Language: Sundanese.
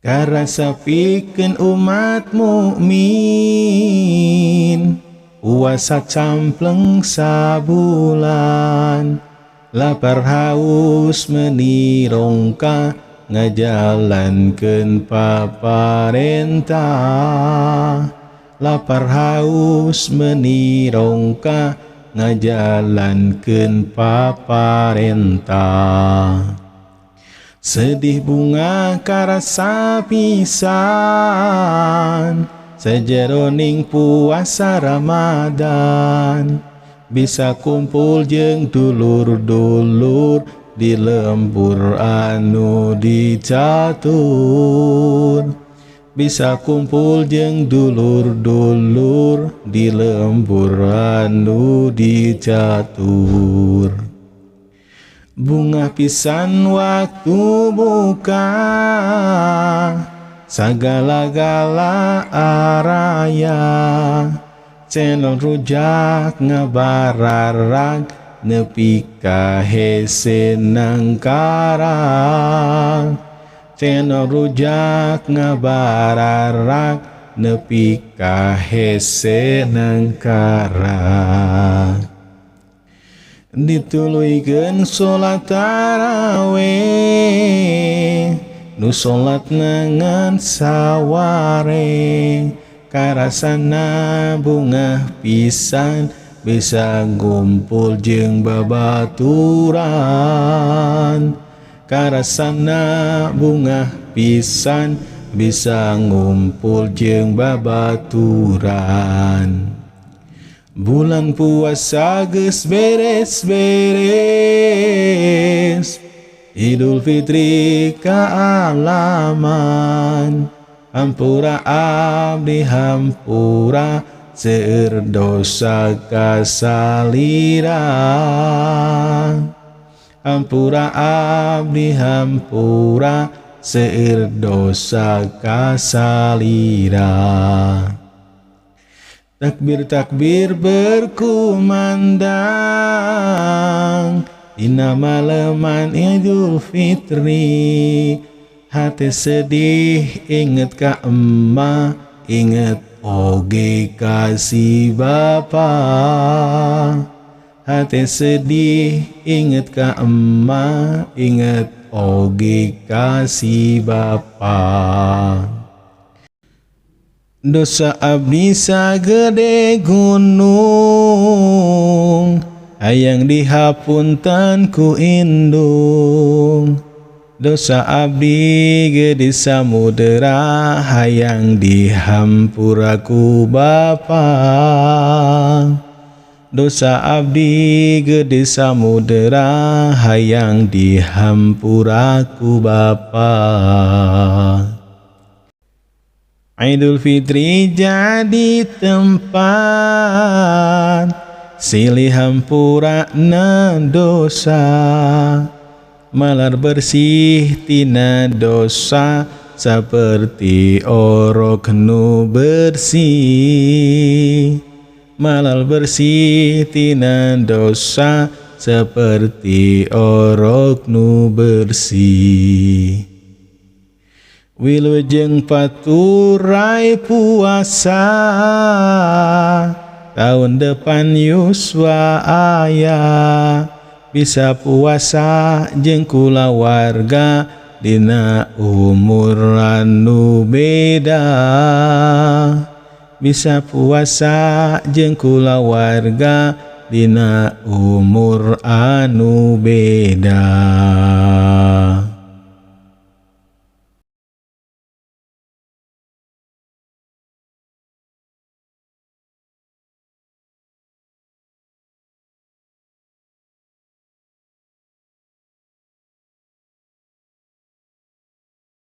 Karasa pikeun umat mukmin, puasa campleng sabulan, lapar haus meuni rongka ngajalankeun paparentah. Lapar haus meuni rongka ngajalankeun paparentah. Sedih bungah karasa pisan sajeroning puasa Ramadan, bisa kumpul jeung dulur-dulur di lembur anu dicatur. Bisa kumpul jeung dulur-dulur di lembur anu dicatur. Bungah pisan waktu buka, sagala-gala araya, channel rujak ngabararak nepi ka hese nangkarang. Channel rujak ngabararak nepi ka hese nangkarang. Dituluykeun salat taraweh, nu salatna ngan saware, karasana bungah pisan bisa ngumpul jeung babaturan. Karasana bungah pisan bisa ngumpul jeung babaturan. Bulan puasa geus beres-beres, Idul Fitri kaalaman. Hampura abdi hampura, seueur dosa kasalira. Hampura abdi hampura, seueur dosa kasalira. Takbir takbir berkumandang dina maleman Idul Fitri. Hati sedih inget ka emak, inget oge ka si bapa. Hati sedih inget ka emak, inget oge ka si bapa. Dosa abdi sagede gunung, hayang dihapunten ku indung. Dosa abdi gede samudera, hayang dihampura ku bapa. Dosa abdi gede samudera, hayang dihampura ku bapa. Idul Fitri jadi tempat silih hampura na dosa, malar bersih tina dosa seperti orok nu bersih. Malar bersih tina dosa seperti orok nu bersih. Wilujeng paturai puasa, tahun depan yuswa aya, bisa puasa jeung kulawarga dina umur anu beda. Bisa puasa jeung kulawarga dina umur anu beda.